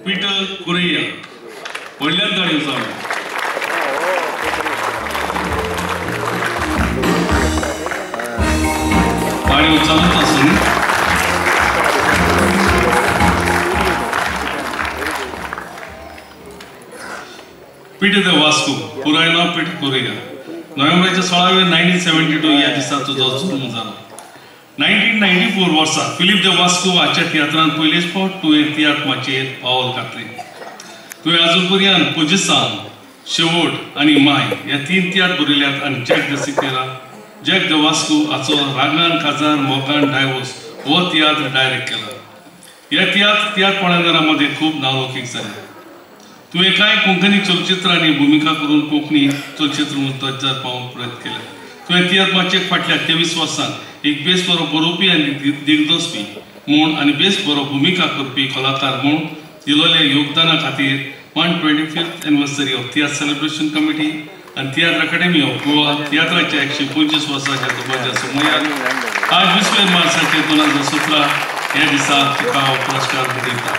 Peter Correia व्हडल्यान ताळयो जावया. ताळयो चालूच आसून पीटर the Vasco पुराय नांव पीटर कुरैया नोव्हेंबराच्या 16 1972 ह्या दिसा तुजो जल्म जालो. 1994 वर्सा फिलीप the Vasco हाच्या तियात्रान पयलेच फावट तुवें तियात्र माचयेर पावल घातलें. तुवें आजून पर्यंत पोजिसांव, शेवट आनी माय ह्या 3 तियात्र बरयल्यात आनी jack the Sequeira, jack the Vasco हाचो रागान काजार मोगान डायवोर्स हो तियात्र डायरेक्ट केला. ह्या तियात्र पळयणाऱ्यां मदें खूब नांवलौकीक जालें. तुवें कांय कोंकणी चलचित्रांनी भुमिका करून कोंकणी चलचित्र उंचार पावोवंक प्रयत्न केले. तुवें तियात्र माचयेक फाटल्या 23 वर्सांत एक बेस बरो बरोवपी आनी दिग्दर्शपी म्हूण आनी बेस बरो भुमिका करपी कलाकार म्हूण दिलोल्या योगदाना खातीर 125th anniversary of Tiatr celebration committee आनी तियात्र अकाडेमी ऑफ गोवा तियात्राच्या 125 वर्साच्या दबाज्या समयार आज 20 मार्चाचे 2017 ह्या दिसा तुका हो पुरस्कार दिता.